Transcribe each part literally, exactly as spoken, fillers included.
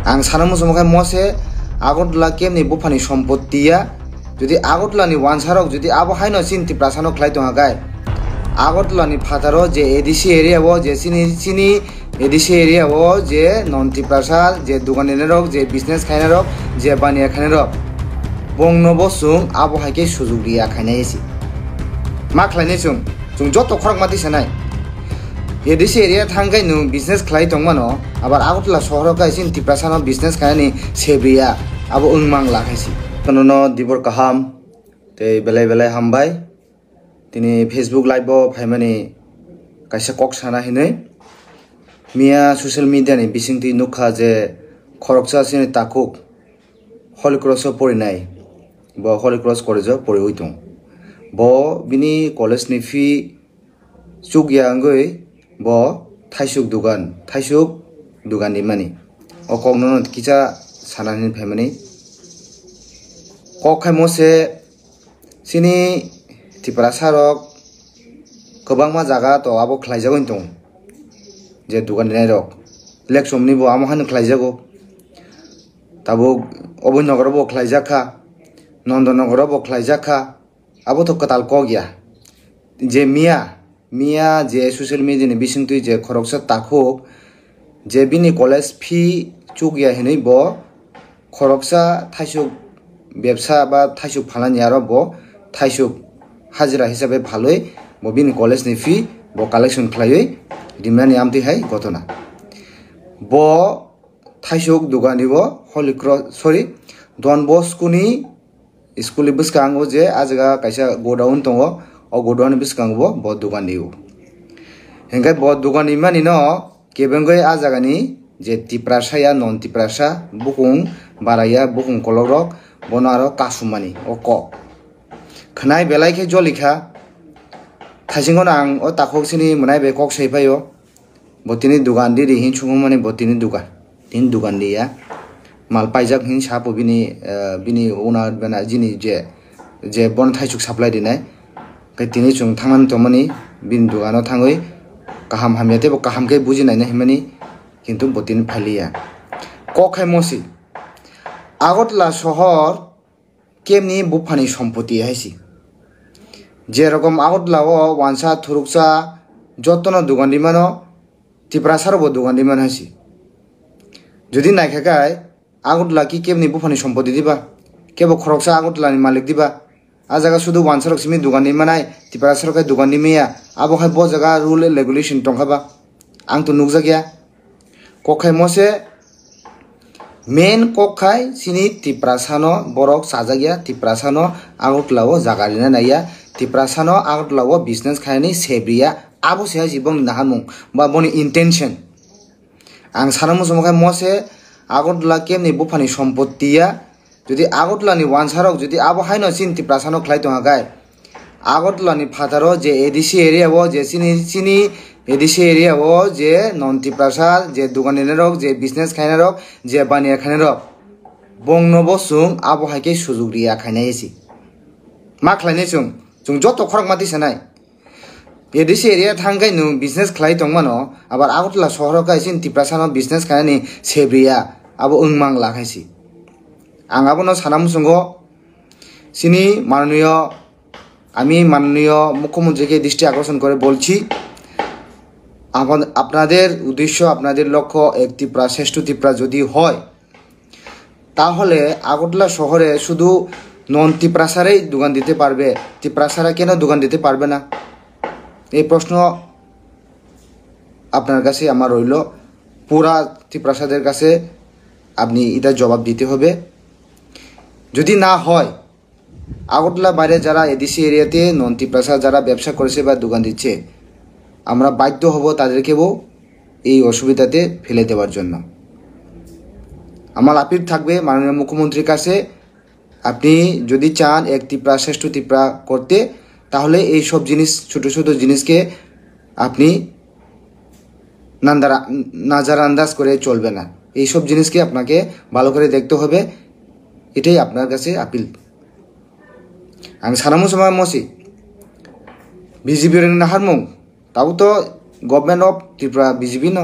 Ang sana muchungma khe mose Agartala kemni buphani sompotti ya. Jodi Agartala ni wansarok jodi abo haino chini Tiprasano khlai tongha khe, Agartala ni phataro je A D C area o je chini, chini A D C area o je non Tiprasa, je dukani rok, je business khainai rok, je baniya khainai rok, bongno bo chwng abo hai khe sujuk riya khainai se. Ma khlainai chwng, chwng joto khorok ma tisanai. A D C area thang khe nwng business khlai tongmano, abar Agartala sohoro khe chini Tiprasano business khainani sebriya, abo wng mang la khaisi. Tonono dibor kaham, tei belai belai hambai. Tini Facebook live o phaimani kaisa kok sana hinwi. Miya social media ni bisingtwi nukha je khoroksa chini takhuk Holy Cross o porinai, bo Holy Cross College o poriwi tong. Bo bini college ni fee chukya wngwi bo thaisuk dugan, thaisuk dugan rimani. O kok nono kisa sana hinwi phaimani. Kok khaimo se chini Tiprasa rok kwbangma jaga to abo khlaijagwi tong, je dugan rinai rok election ni bo amo haino khlaijago. Tabuk Oboi Nogoro bo khlaijak kha, Nondon Nogoro bo khlaijak kha, abo to kwtal kok ya. Je miya, miya je social media ni bisingtwi je khoroksa takhuk je bini college fee chukya hinwi bo khoroksa thaisuk bebsa ba thaisuk phalani aro bo thaisuk hajira hisabe phalwi bo bini college ni fee bo collection khlaiwi rimani amtwi hai gotona. Bo thaisuk dukani bo Holy Cross, sorry, Don Bosco ni school ni bwskango je a jaga kaisa godown tongo, o godown ni bwskango bo, bo dugan rio. Hinkhe bo dugan rimani no kebengwi a jagani je Tiprasa ya non Tiprasa bukung bara ya bukung kolok rok bono aro kasumani o kok. Khwnai belai khe jolikha. Thaisingono ang o takhuk sini mwnai bai kok sai phaio. Bo tini dugan di ri hin sungmani bo tini dugan. Tini dugan di ya. Mal paijak hin sapo bini, eh, bini owner bana jini je, je bon thaisuk supply rinai. Khe tini chwng thangmani tongmani bini dugano thangwi kaham hamya tei bo kaham khe buji naina hinmani kintu bo tini phailiya. Kok khai mosi. Agartala sohor kemni buphani sompoti hai si. Je rokom Agartala o wansa thuruksa jotono dugan rimano, Tiprasa rokbo dugan rimano hai si. Jodi naikha kai Agartala ki kemni buphani sompoti diba, kebo khoroksa Agartala ni malik diba, a jaga sudu wansa rok simi dugan rimanai, Tiprasa rok kai dugan rimaya, abo hai bo jaga rule regulation tongkha ba, ang to nukjak ya. Kok khai mose main kok khai chini Tiprasano borok chajakya, Tiprasano Agartala o jaga rina naiya, Tiprasano Agartala o business khainani sebriya, abo se hai si bongni naharmung ba boni intention. Ang sana muchungma khai mose Agartala kemni buphani sompoti ya, jodi Agartala ni wansarok jodi abo haino chini Tiprasano khlai tongha khe, Agartala ni phataro je A D C area o je chini, chini A D C area o je non Tiprasa je dugan rinai rok, je business khainai rok, je baniya khainai rok, bongno bo chwng abo hai khe sujuk riya khainai se. Ma khlainai chwng, chwng joto khorok ma tisanai. A D C area thang khe nwng business khlai tongmano, abar Agartala sohoro khe chini Tiprasano business khainani sebriya, abo wng mang la khai si. Ang abono sana muchungo, chini manoniyo, আমি মাননীয় মুখ্যমন্ত্রীকে দৃষ্টি আকর্ষণ করে বলছি, আপন-, আপনাদের উদ্দেশ্য, আপনাদের লক্ষ্য এক ত্রিপুরা, শ্রেষ্ঠ ত্রিপুরা যদি হয়, তাহলে আগরতলা শহরে শুধু নন তিপ্রাসারাই দোকান দিতে পারবে, তিপ্রাসারা কেন দোকান দিতে পারবে না? এই প্রশ্ন আপনার কাছে আমার রইল, পুরা তিপ্রাসাদের কাছে আপনি এটা জবাব দিতে হবে। যদি না হয়, আগরতলা বাইরে যারা এডিসি এরিয়াতে নন তিপ্রাসা যারা ব্যবসা করেছে বা দোকান দিচ্ছে, আমরা বাধ্য হব তাদেরকেও এই অসুবিধাতে ফেলে দেওয়ার জন্য। আমার আপিল থাকবে মাননীয় মুখ্যমন্ত্রীর কাছে, আপনি যদি চান এক ত্রিপুরা শ্রেষ্ঠ ত্রিপুরা করতে, তাহলে এই সব জিনিস, ছোট ছোট জিনিসকে আপনি নান্দারা-, নাজারান্দাজ করে চলবে না। এই সব জিনিসকে আপনাকে ভালো করে দেখতে হবে, এটাই আপনার কাছে appeal. Ang sana muchungma mosi, B J P rwngna harmung, tabuk to Government of Tripura B J P no.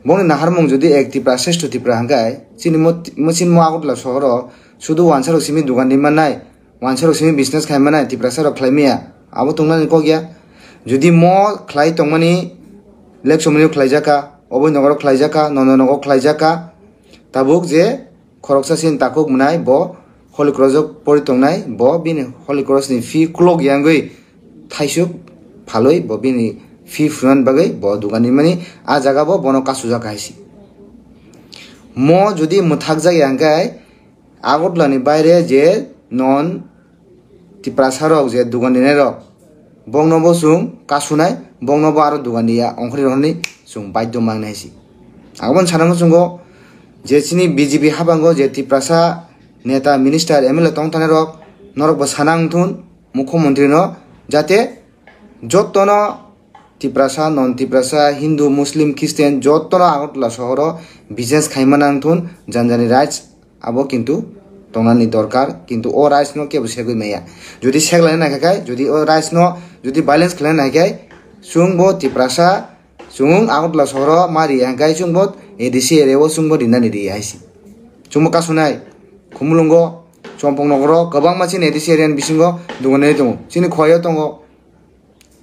Bongni naharmung jodi ek Tipra, Sreshto Tipra hwnkhe, chini mo, mo, chini mo Agartala sohoro sudu wansarok simi dugan ri mannai, wansarok simi business khai mannai, Tiprasarok khlai maya, abo tongnani kok ya. Jodi mo khlai tongmani, Lekchomani khlaijakha, Oboi Nogoro khlaijakha, Nondo Nogo khlaijakha, tabuk je khoroksa sin takhuk mwnai bo Holy Cross o pori tongnai, bo bini Holy Cross ni fee klok yangwi thaisuk phalwi bo bini fee phunani bagwi bo dugan rimani, a jaga bo bono kasujak hai si. Mo jodi mwthakjak ya hwnkhe Agartala ni baire je non Tiprasa rok je dugan rinai rok, bongno bo chwng kasunai, bongno bo aro dugan riya ongkhorwi rohorni chwng baidhyo mangnai si. Aboni sana muchungo je chini B J P habango je Tiprasa neta, minister, M L A tong tanai rok, norok bo sana wngthun mukhyamantri no, jate jottono Tiprasa, non Tiprasa, Hindu, Muslim, Christian jottono Agartala sohoro business khaima nangthun, janjani rights abo kintu tongnani dorkar, kintu o rights no kebo segwi maya. Jodi seglaina naikha khai, jodi o rights no jodi balance khlaina naikhai, chwngbo Tiprasa, chwng Agartala sohoro ma ri hwnkhe chwngbo A D C area o chwngbo rinani ri hai si. Chwngbo kasunai, Khumulwngo, Chompong Nogoro kwbangma chini A D C area ni bisingo dugan ri tongo, chini Khowai o tongo.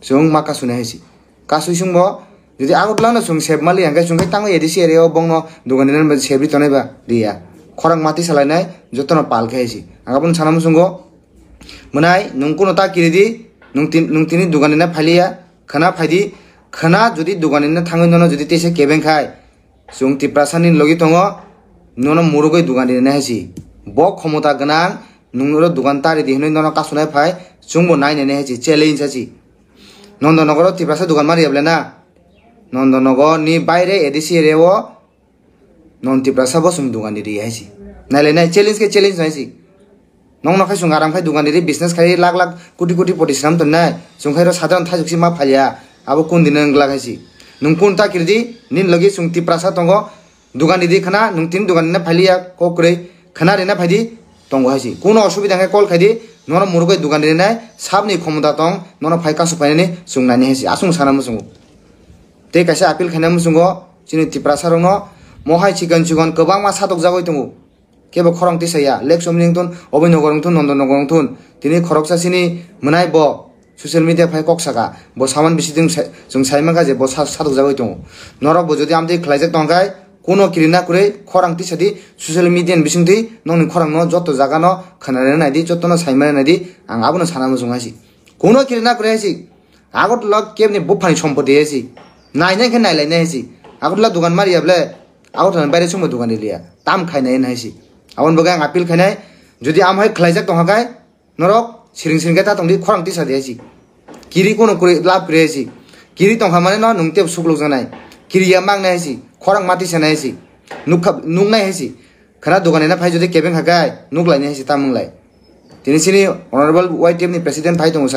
Chwng ma kasuni hai si. Kasui chwngbo, jodi Agartala no chwng sep mali hwnkhe chwng khe tango A D C area o bongno dugan rinani sep ri tongnai ba riya. Khorang mati salainai jotono pal khe hai si. Ang abono sana muchungo. Mwnai nwng kuno ta kiri di, nwng tin, nwng tini dugan rina phailiya, khwna phaidi, khwna jodi dugan rina thangwi nono jodi teisa kebeng khai, chwng Tiprasa ni logi tongo, nono murugwi dugan rinai hai si. Bo khomota gwnang, nwng oro dugan tari di hwnwi nono kasunai phai, chwngbo nai nai hai si, challenge hai si. Nondo Nogoro Tiprasa dugan mari ya bole na? Nondo Nogor ni baire A D C area o non Tiprasa bo chwng dugan ri hai si. Nailai nai, challenge khe challenge nai si. Nong no khai chwng aram khai dugan ri business khai lakh lakh koti koti poti swnam tongnai. Chwng khai ro sadharon thaijuk si ma phalia. Abo kun din wng glak hai si. Nwng kun ta kiri di, nini logi chwng Tiprasa tongo. Dugan ri di khwna, nwng tini dugan rina phailiya, kok kwrwi khwna rina phaidi, tongo hai si. Kuno osubida hwnkhe call khaidi, nono murugwi dugan rinai, sabni khomota tong, nono phai kasu phainani chwng naini hai si. Aswk sana muchungo. Tei kaisa appeal khaina muchungo, chini Tiprasa rokno, mo hai chikon chikon kwbangma satok jagwi tongo. Kebo khorang tisa ya, Lekchomani wngthun, Oboi Nogor wngthun, Nondo Nogor wngthun. Tini khoroksa chini mwnai bo social media phai kok saka, bo saman bisi chwng sai, chwng sai mankha je bo sa-, satok jagwi tongo. Norok bo jodi amtwi khlaijak tong khai, kuno kirina kwrwi khorang tisa di, social media ni bisingtwi nokni khorang no joto jaga no khwnarina nai di, joto no sai mani nai di, ang abono sana muchung hai si. Kuno kirina kwrwi hai si. Agartala kebni buphani sompoti hai si. Nainai khe nailainai hai si. Agartala dugan mari ya bole, Agartala ni baire chwngbo dugan riliya. Tam khainai hai si. Aboni bagwi ang appeal khainai, jodi amhai khlaijak tong khai, norok siring siring khe ta tongdi, khorang tisa di hai si. Kiri kono kwrwi lab kwrwi hai si. Kiri tongkha mane no nwng tebo sukluk janai. Kiri ya mangnai hai si. Khorang mati sanai hai si. Nukha, nuknai hai si. Khwna dugan rina phai jodi kebeng kha khai, nuklainai hai si, tam wnglai. Tini chini Honorable Y T F ni President phai tongo,